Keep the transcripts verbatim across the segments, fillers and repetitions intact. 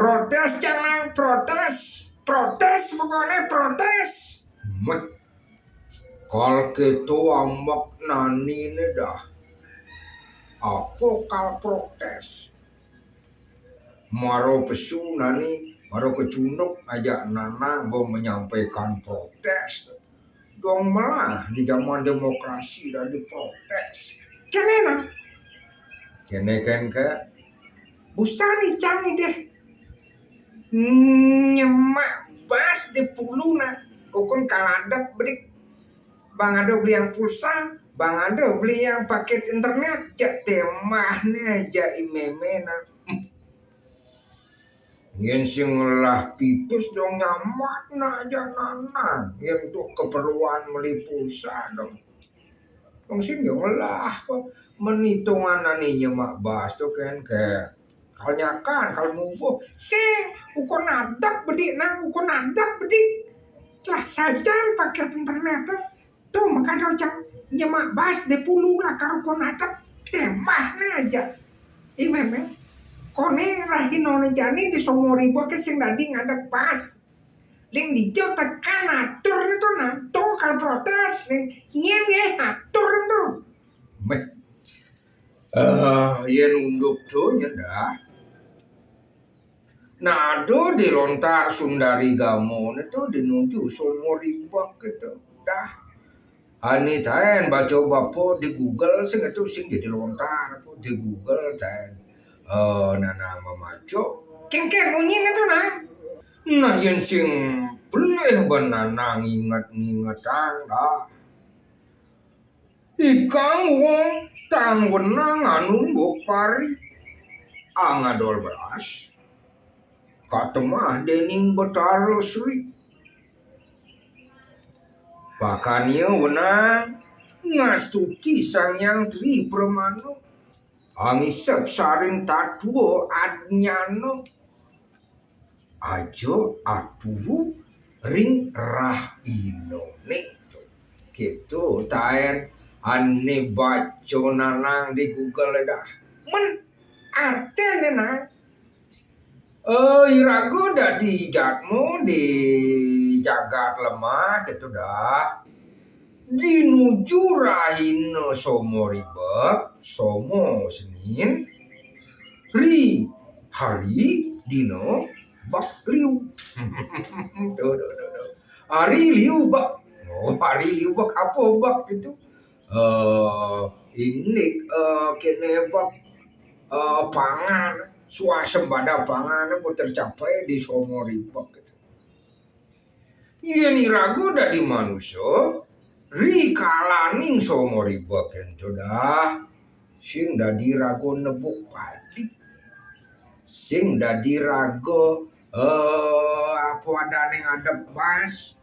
Protes, Cang Nang, protes. Protes, pokoknya protes. Meh, kal kéto ambek naniné dah. Apa kal protes? Mara pesu nani, mara kecunduk ajak Nanang ba menyampaikan protes. Dong melah di zaman demokrasi dah diprotes. Kéné nah. Kéné kén ké. Busan icang ni deh. Nyemak bas di pulu nah. Ukun kal adep bedik. Bang ada beli yang pulsa, bang ada beli yang paket internet, jak temah nih, jak imeme nah. Yén sing ngelah pipis dong nyamak nah ajak Nanang. Yén tuh keperluan beli pulsa dong. Dong sing yo ngelah kok. Menitungan nani nyemak bas tuh kén ké. Kal nyakan, kal mubuh. Sing, ukun adep bedik nah, ukun adep bedik. Lah sajan paket internet tuh. Tuh, maka dojang nyemak bas di pulu lah karo ukun adep. Temah nih aja. Imeme. Koné rahinoné jani di Somoribeké sing dadi ngadep bas. Ling dijo tekan atur itu nah. Tuh kal protes ling nyén ya atur itu. Meh. Eh, yén unduk tuh nyedah. Nah, ada di lontar Sundari Gamon itu di nuju Somoribek itu. Dah. Ani taén baca bapa di Google sing itu sing jadi lontar apa di Google taén. Eh, Nanang memaca. Kéngkén munyiné tuh nah. Nah, yén sing pelih ba Nanang nginget-ngingetang dah. Ikang wong tan wenang anu mbok pari. Angadol beras. Katemah dening Betara Sri. Pakania wenang ngastuti Sang Hyang Tri Brahmana. Angisep saring tatwa adnyana. Aja atuhu ring rahinané. Gitu, taén ané baca Nanang di Google dah. Men artiné nah. Eh, iraga dadi jadma di jagat lemah gitu dah. Di nuju rahina Somoribek, Soma Senin, ri hari dina bek liu. Tuh, tuh, tuh, tuh. Hari liu bek. Oh, hari liu bek apa bek itu? Eh, indik, eh, kéné bek, eh, pangan, swasembada pangan apa tercapai di Somoribek. Yén iraga dadi manusa, ri kalaning Somoribek ento dah, sing dadi raga nebuk padi. Sing dadi raga, eh, apa adané ngadep bas.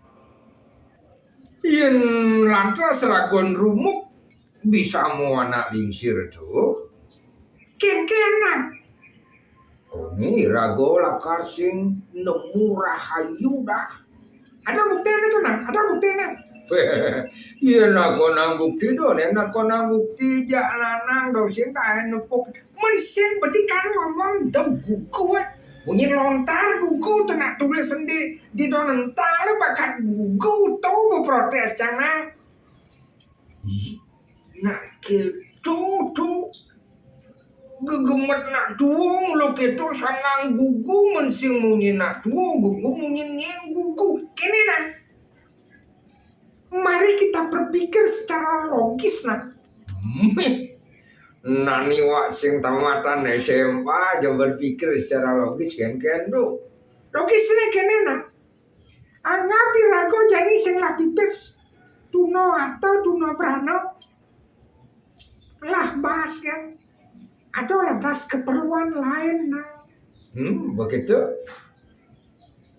Yén lantas raga nrumuk, bisa mau anak lingsir tuh. Kéngkén nah. Koné raga lakar sing nemu rahayu dah. Ada buktiné tuh nah, ada buktiné. Iya, nakonang bukti do, né nakonang bukti jak lanang do sing taén nepuk. Men sing berarti kan ngomong do gugu, eh. Munyi lontar gugu tuh nak tulis sendi di don ental bakat gugu tuh beprotes cang nah. Ih, nak kéto tuh. Gegemet nak tuung lo kéto sangang gugu men sing munyi nak tuung gugu munyi nyén gugu. Kéné nah. Mari kita berpikir secara logis nah. Nani wak sing tamatan S M A aja berpikir secara logis kénkén do. Logisné kéné nah. Anggap iraga jani sing lah pipis. Tuna atau tuna brana. Lah bas kan. Ada lantas keperluan lain nah. Hmm, begitu.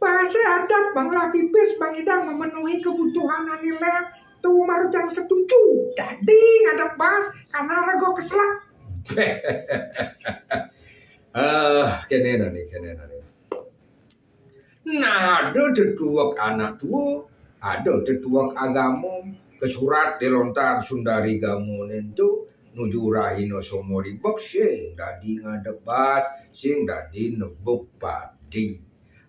Bahasa adat bang lah pipis bang idang memenuhi kebutuhan anilé tu marucang setuju. Dadi ngadep bas karena raga keselak. Eh, kéné nani, kéné nani. Nah, ada tetuek anak tua, ada tetuek agama, kesurat di lontar Sundari Gamon ento nuju rahina Somoribek sing dadi ngadep bas, sing dadi nebuk padi. padi.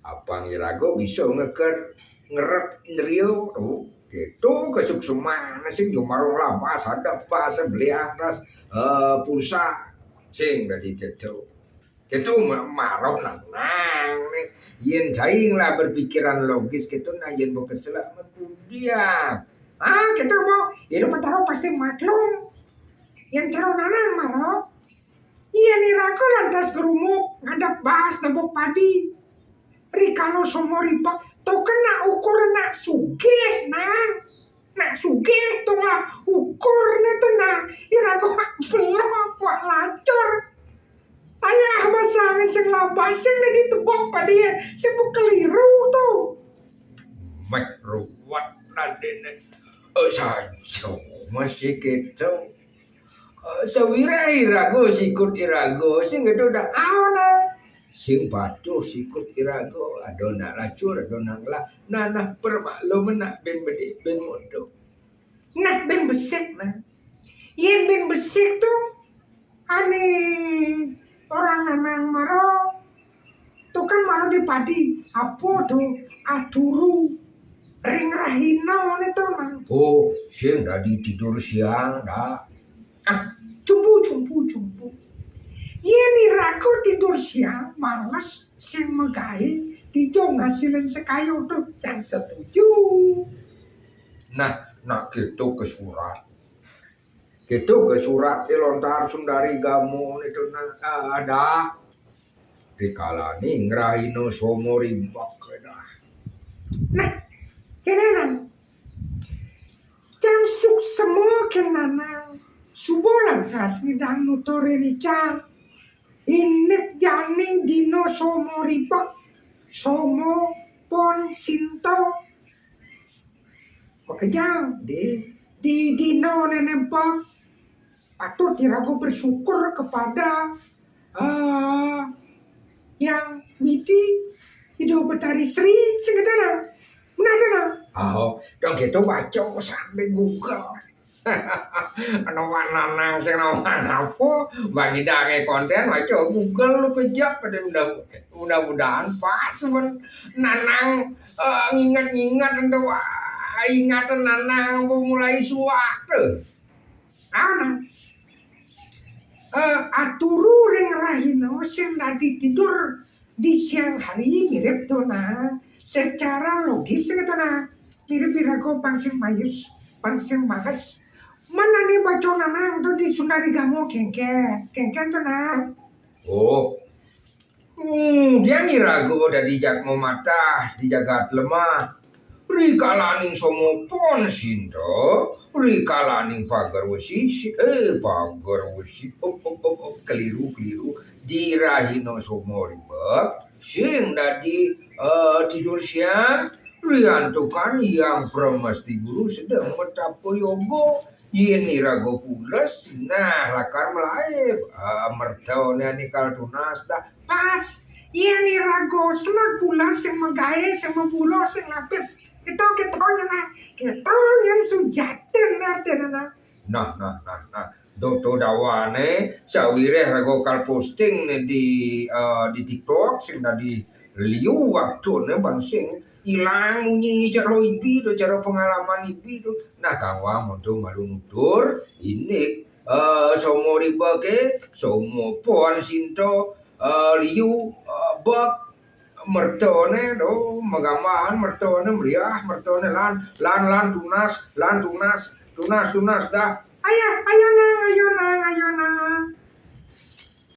Apang iraga bisa ngeker ngeret indria to. Kéto kasuksmané sing jumarung labas, andap bas, beliak ras, eh, pulsa. Sing dadi kéto. Kéto ma-, mara nanang né. Yén cai ngelah berpikiran logis kéto, nah, yén ba keselak mén kudiang. Ah, kéto ba, yén Betara pasti maklum. Yén cara nanang mara. Yén iraga lantas ngrumuk, andap bas, nebuk padi. Rikala soma ribek, to kena ukur nak sugih, Nang. Nak sugih to ngelah ukurné to, Nang. Iraga mak belog, mak lacur. Payah masang sing labas, sing dadi tebok padi, sing ba keliru to. Méh ruwet dadiné. Eh, saja masih kéto. Eh, sawiréh iraga sikut iraga, sing kéto dah aona. Sing patuh sikut iraga, ada nak lacur, ada nak ngelah. Nah, nah, permaklum nak bin bedik, bin modok. Nah, bin besik, nah. Yén bin besik to, ané orang nanang mara, to kan mara di padi, apa to, aturu, ring rahina né to, Nang. Oh, sing dadi tidur siang, dah. Ah, jumpu, jumpu, jumpu. Yén iraga tidur siang, males sing magaé, dija ngasilin sekayu to, cang setuju. Nah, nak kéto kasurat. Kéto kasurat é lontar Sundari Gama né to, nah, ah, dah. Rikalaning ngrahina soma ribek, dah. Nah, kéné, Nang. Cang suksma kén nanang, suba lantas ngidang nuturin icang. Indik jani dina soma ribek, soma pon sinta. Makejang di, di dina néné bek, patut iraga bersyukur kepada, eh, Yang Widi, Ida Betari Sri, sing kéto, Nang. Bener to, Nang? Oh, dong kéto baca sampai Google. Ana wak nanang sing ana wak apa, bagi dangé kontén, baca Google lu kejap pada mudah, mudah-mudahan pas men nanang, eh, nginget-nginget ento, wah, ingatan nanang apa mulai suwak to. Ana. Eh, aturu ring rahina sing dadi tidur di siang hari mirip to, Nang. Secara logis to, Nang. Mirip iraga pang sing mayus, pang sing males. Men ané baca nanang to di Sundari Gama kéngkén, kéngkén to, Nang. Oh. Hmm, diang iraga dadi jatma matah di jagat lemah. Rikalaning soma pon sinta, rikalaning pager wesi, si-, eh, pager wesi, up, up, up, up, keliru, keliru. Di rahina soma ribek, sing dadi, eh, tidur siang, riantukan Hyang Pramesti Guru sedeng matapa yoga. Yén iraga pules, nah, lakar malaib. Ah, mertané ané kal tunas dah. Pas, yén iraga seleg pules, sing magaé, sing mabuluh, sing lapis. Kéto, kéto nyén, nah. Kéto nyén sujatin artiné, nah. Nah, nah, nah, nah. Doto dawané, sawiréh raga kal posting né di, eh, di TikTok, sing dadi liu waktuné bang sing ilang munyi cara ibi to, cara pengalaman ibi to. Nah, kang wang monto malu nutur, indik, eh, soma ribeké, soma pon sinta, eh, liu, eh, bek, mertané to, magambahan mertané meriah, mertané lan, lan, lan tunas, lan tunas, tunas, tunas dah. Ayah,